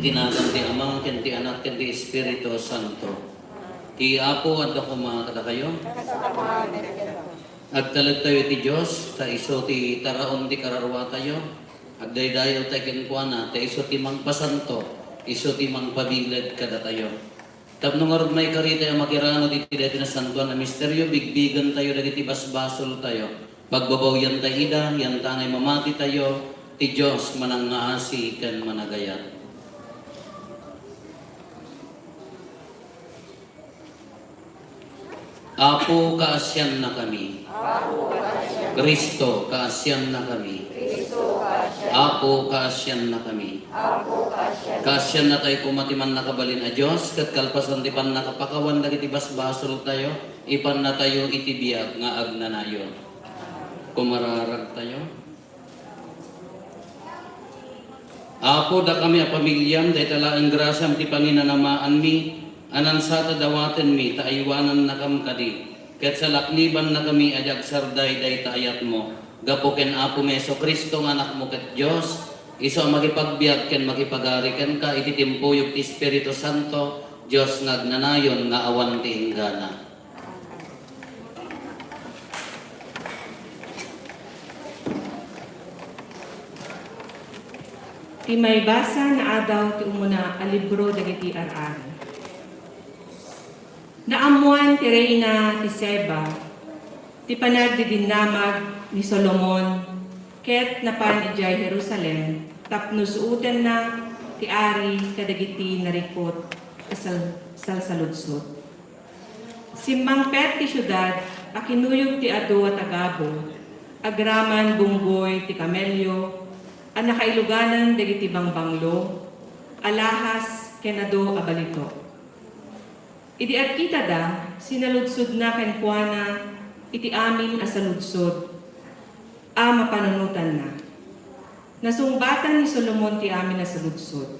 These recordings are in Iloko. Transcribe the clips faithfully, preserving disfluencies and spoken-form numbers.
Iti nagan ti Ama, ken ti Anak, ken ti Espiritu Santo. Ti Apo adda koma kadakayo. Agtalektayo iti Dios, ta isu ti taraon ti kararuatayo. Agdaydayaw tayo kenkuana, ta isu ti mangpasanto, isu ti mangpabileg kadatayo. Tapno ngarud maikari tayo a makirano iti daytoy nasantoan a misterio, bigbigentayo dagiti basbasoltayo. Pagbabawiantayo ida, yantangay mamatitayo, ti Dios manangngaasi ken managayat. Apo, kaasiannakami. Apo, kaasian. Cristo, kaasiannakami. Cristo, kaasian. Apo, kaasiannakami. Apo, kaasian. Kaasiannatayo koma ti Mannakabalin a Dios, ket kalpasan ti pannakapakawan dagiti basbasoltayo, ipannatayo iti biag nga agnanayon. Kumararagtayo. Apo, dakami a pamiliam, dayta laeng grasiam ti panginanamaanmi, a nansat a dawatenmi ta aywanannakam kadi, ket salaknibannakami a di agsarday dayta ayatmo. Gapu ken Apomi Jesu-Cristo nga Anakmo ket Dios, isu a makipagbiag ken makipagari kenka iti timpuyog ti Espiritu Santo, Dios nga agnanayon nga awan ti inggana. Ti maibasa nga adaw ti umuna a libro dagiti ar-ari. Naammoan ti reyna ti Sheba ti panagdidinnamag ni Solomon, ket napan idiay Jerusalem tapno suotenna ti ari kadagiti narikut a sal-, salsaludsod. Simmangpet ti siudad a kinuyog ti adu a tagabu, agraman bunggoy ti kamelio a nakailuganan dagiti bangbanglo, alahas ken adu a balitok. Idi agkitada, sinaludsodna kenkuana iti amin a saludsod a mapanunotanna. Nasungbatan ni Solomon ti amin a saludsod.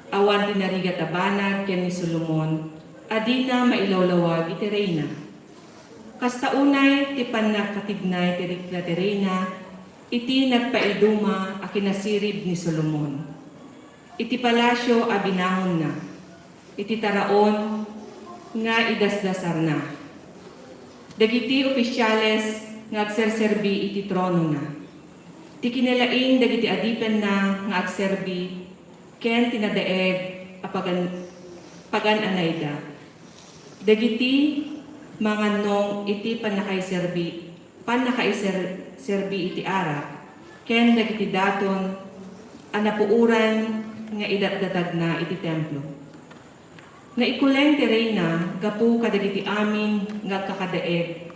Awan ti narigat a banag ken ni Solomon a dina mailawlawag iti reyna. Kasta unay ti pannakatignay ti rikna ti reyna iti nagpaiduma a kinasirib ni Solomon. Iti palasio a binangonna, iti taraon nga idasdasarna, dagiti ofisiales nga agserserbi iti tronona, ti kinalaing dagiti adipenna nga agserbi ken ti nadaeg a pagan-, pagan-anayda, dagiti mangannong iti pannakaiserbi pannakaiser-, serbi iti arak, ken dagiti daton a napuoran nga idatdatagna iti templo. Naikuleng ti reyna gapu kadagiti amin nga agkakadaeg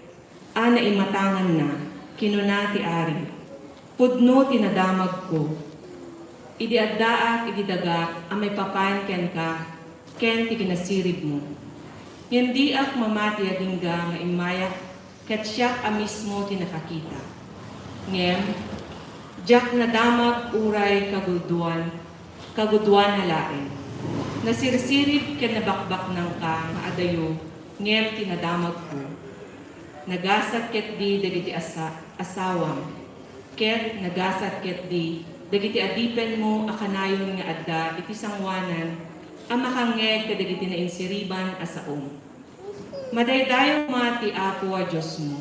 a naimatanganna, kinuna ti ari, "Pudno ti nadamagko, idi addaak iti dagak a maipapan kenka ken ti kinasiribmo. Ngem diak mamati agingga nga immayak ket siak a mismo ti nakakita. Ngem diak nadamag uray kagudoan, kagudoana laeng. Nasirsirib ken nabakbaknangka nga adayo, ngem ti nadamagko, nagasat ketdi dagiti asa-, asawam, ket nagasat ketdi dagiti adipenmo a kanayon nga adda iti sangoanan a makangngeg kadagiti nainsiriban a saom. Madaydayaw met ti Apo a Diosmo.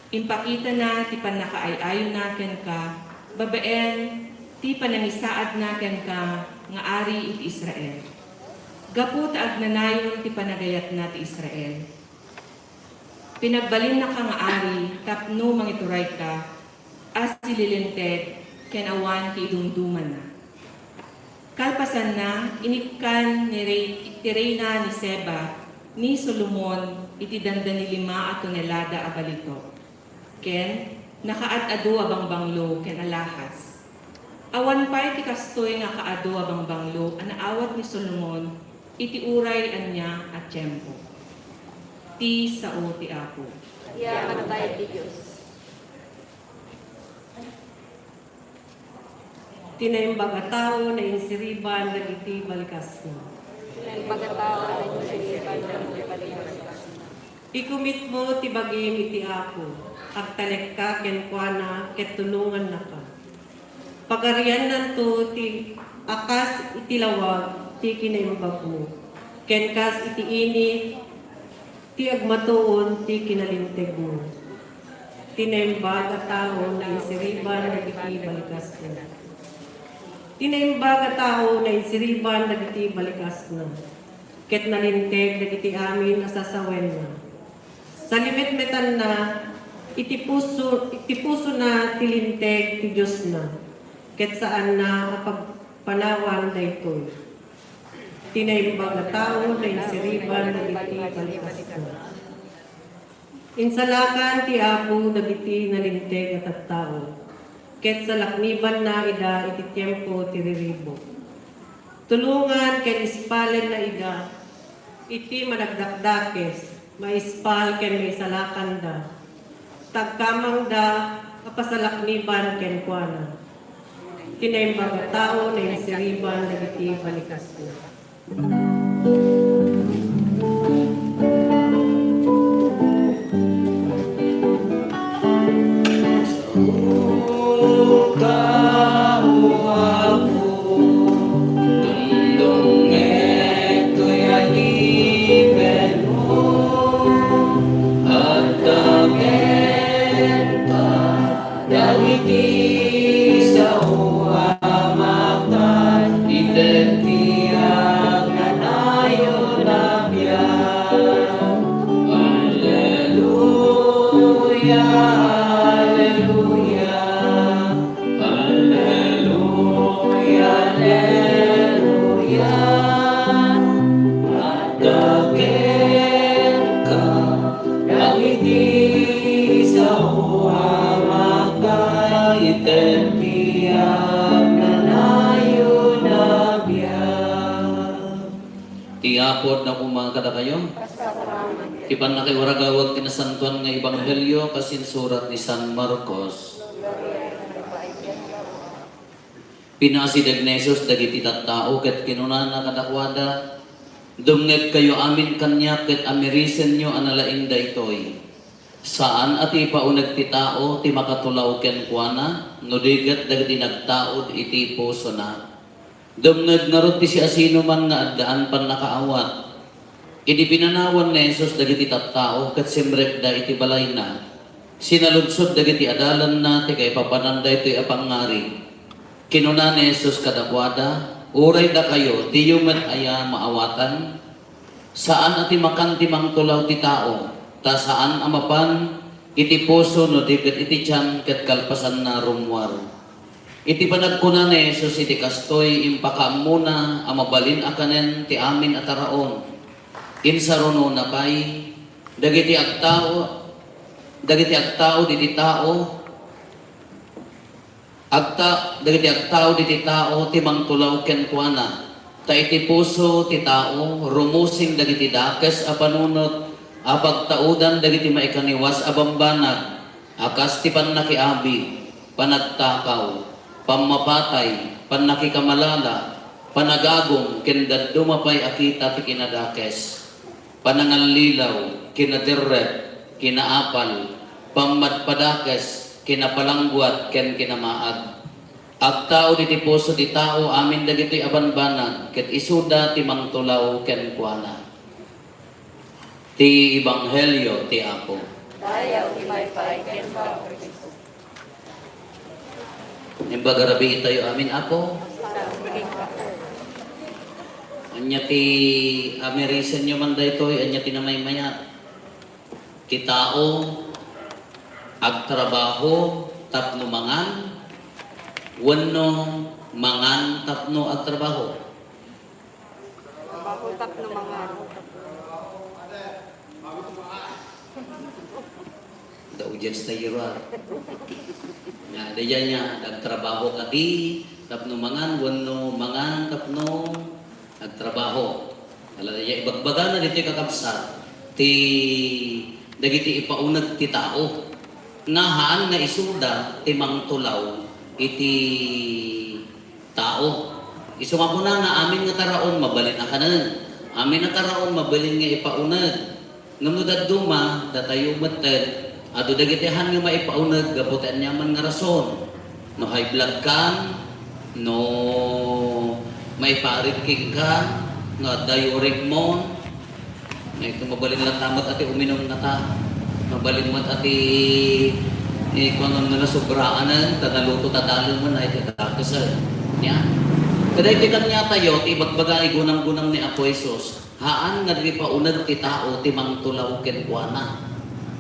Impakitana ti pannakaay-ayona kenka babaen ti panangisaadna kenka nga ari iti Israel. Gapu ta agnanayon ti panagayatna ti Israel, pinagbalinnaka nga ari tapno mangiturayka a sililinteg ken awan ti idumdumanna. Kalpasanna, inikkan ni rey, ti reyna ni Seba ni Solomon iti dandani lima a tonelada a balitok, ken nakaad-adu a bangbanglo ken alahas. Awan pay ti kastoy nga kaadu a bangbanglo a naawat ni Solomon iti uray ania a tiempo. Ti sao ti Apo. Yaman tayo ti Dios. Ti naimbag a tao nainsiriban dagiti balikasna. Naimbag a tao nainsiriban dagiti balikasna. Ikumitmo ti bagim iti Apo, agtalekka kenkuana ket tulongannaka. Pagariannanto ti a kas iti lawag ti kinaimbagmo, ken kas iti init ti agmatuon ti kinalintegmo. Ti naimbag a tao nainsiriban dagiti balikasna. Ti naimbag a tao nainsiriban dagiti balikasna, ket nalinteg dagiti amin a sasawenna. Salimetmetanna iti puso, iti pusona ti linteg ti Diosna, ket saanna a pagpanawan daytoy. Ti naimbag a tao nainsiriban dagiti balikasna. Insalakan ti Apo dagiti nalinteg a tattao, ket salaknibanna ida iti tiempo ti riribuk. Tulongan ken ispalenna ida iti managdakdakes, maispal ken maisalakanda. Tagkamangda a pasalakniban kenkuana. Ti naimbag a tao nainsiriban dagiti balikasna. Dagiti sao a makan, ited ti agnanayon a biag. Alleluia, alleluia, alleluia, alleluia. Adda kenka dagiti sao a makaitedti agnanayon a biag. Ti Apo adda koma kadakayo. Ti pannakaiwaragawag ti nasantoan nga ebanghelio kas insurat ni San Marcos. Pinasideg ni Jesus dagiti tattao ket kinunana kadakuada, "Dumngegkayo amin kaniak ket amirisenyo a nalaing daytoy. Saan a ti ipauneg ti tao ti makatulaw kenkuana, no di ket dagiti nagtaud iti pusona. Dumngeg ngarud ti siasinoman nga addaan pannakaawat." Idi pinanawan ni Jesus dagiti tattao ket simrekda iti balayna, sinaludsod dagiti adalanna ti kaipapanan daytoy a pangngari. Kinuna ni Jesus kadakuada, "Uray dakayo, diyo met aya maawatan? Saan a ti makan ti mangtulaw ti tao, ta saan a mapan iti puso no di ket iti tian ket kalpasanna rummuar." Iti panagkuna ni Jesus iti kastoy, impakaammona a mabalin a kanen ti amin a taraon. Insarunona pay dagiti agtao, dagiti agtaud iti tao, agta-, dagiti agtaud iti tao ti mangtulaw kenkuana, ta iti puso ti tao rumusing dagiti dakes a panunot a pagtaudan dagiti maikaniwas a bambanag. A kas ti pannakiabi, panagtakaw, pammapatay, pannakikamalala, panagagum, ken dadduma pay a kita ti kinadakes, panangallilaw, kinaderrep, kinaapal, pammadpadakes, kinapalangguat, ken kinamaag. Agtaud iti puso ti tao amin dagitoy a banbanag, ket isuda ti mangtulaw kenkuana. Ti Ebanghelio ti Apo. Dayaw ti maypay kenka, O Kristo. Imbag a rabii tayo amin, Apo. Ania ti amirisenyo man daytoy? Ania ti namaymayat? Ti tao agtrabaho tapno mangan, wenno mangan tapno agtrabaho? Trabaho tapno mangan. The audience tayo, ah. Nga, daydiay nga, nagtrabaho kadi tapno mangan, wenno mangan tapno nagtrabaho. Ala, daydiay ibagbagana ditoy, kakabsat, ti dagiti ipauneg ti tao. Nga haan nga isuda ti mangtulaw iti tao. Isu nga kunana, amin nga taraon, mabalin a kanen. Amin a taraon, mabalin nga ipauneg. Ngem no dadduma, datayo metten, adu dagiti haan nga maipauneg gapu ti aniaman nga rason. No high blood kan, no maiparit kenka, nga adda uric mo, Ket mabalin latta met a ti uminum ngata. Mabalin met a ti, eh, kuan, no nasobraanen, ta naluto ta dalemen, ay ti dakesen. Nia? Kadaytoy kaniatayo, ti ibagbaga iti gunam-gunam ni Apo Jesus, haan nga di pauneg ti tao ti mangtulaw kenkuana.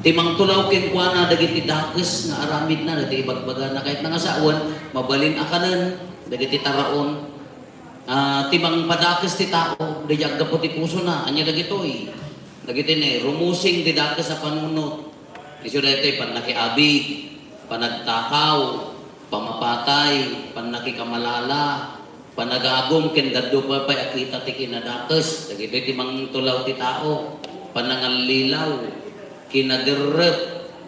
Ti mangtulaw kenkuana dagiti dakes nga aramidna, dagiti ibagbagana, ket nangasawen, mabalin a kanen dagiti taraon, Ah, ti mangpadakes ti tao, daydiay aggapu ti pusona. Ania dagitoy? Dagiti ne, rumusing ti dakes a panunot. Isu daytoy, pannakiabig, panagtakaw, pamapatay, pannakikamalala, panagagum, ken dadduma pay a kita ti kinadakes. Dagitoy ti mangtulaw ti tao, panangallilaw, kinaderrep,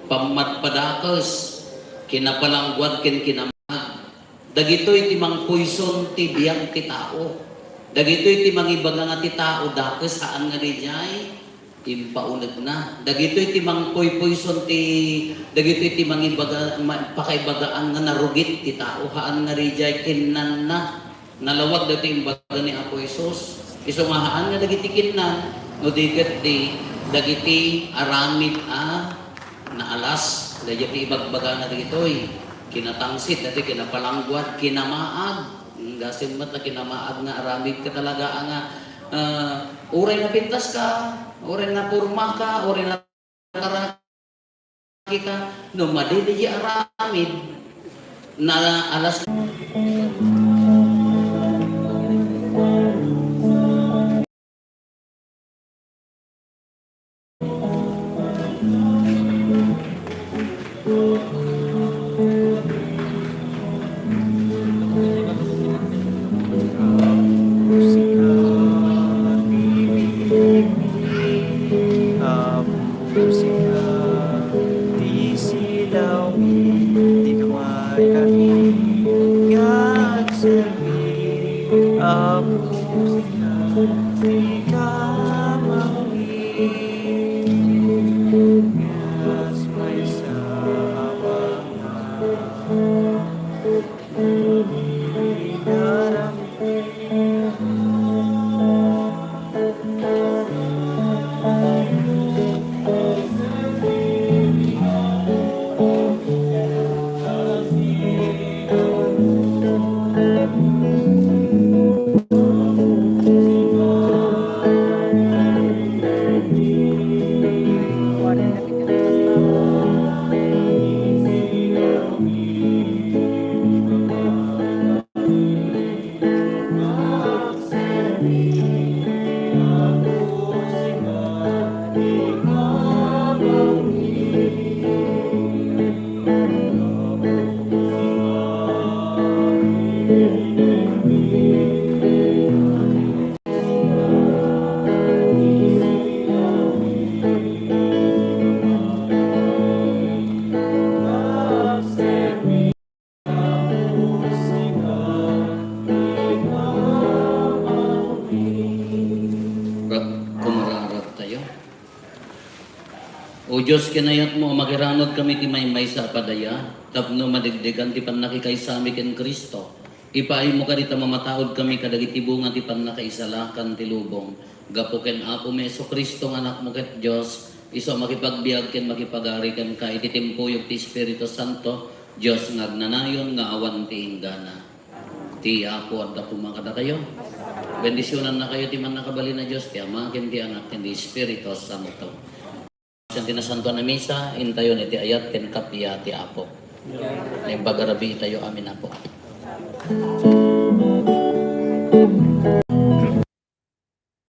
pammadpadakes, kinapalangguad, ken kinamaag. Dagitoy ti mangpoison ti biag ti tao. Dagitoy ti mangibaga nga ti tao dakes, haan nga daydiay impaunegna. Dagitoy ti mangpoypoison ti, dagitoy ti mangibaga, ma-, pakaibagaan nga narugit ti tao, haan nga daydiay kinnanna. Nalawag dagiti imbaga ni Apo Jesus. Isu nga haan nga dagiti kinnan, no di ket di dagiti aramid a naalas. Daydiay ti ibagbagana dagitoy. Kinatangsit, daytoy kinapalangguad, kinamaag. Mm, gasem met a kinamaag nga aramid ka talaga nga, ah, uray napintas ka, uray naporma ka, uray nakaraki ka, no madi daydiay aramid, naalas. Apo, sika ti bilibili. Apo, sika ti silawmi, ti kuarkami nga agserbi. Apo, sika ti kamangmi, kas maysa a banag. Ra-, kumararat tayo. O Dios, kinayatmo a makiranudkami ti maymaysa a padaya tapno madegdegan ti pannakikaysami ken Cristo. Ipaaymo kadi ta mamataudkami kadagiti bunga ti pannakaisalakan ti lubong. Gapu ken Apomi Jesu-Cristo nga Anakmo ket Dios, isu a makipagbiag ken makipagari kenka iti timpuyog ti Espiritu Santo, Dios nga agnanayon nga awan ti inggana. Ti Apo adda koma kadakayo. Bendisionannakayo ti Mannakabalin a Dios, ti Ama, ken ti Anak, ken ti Espiritu Santo. Sen ti Nasantoan a Misa, intayon iti ayat ken kappia ti Apo. Naimbag a rabii tayo. Amen, Apo.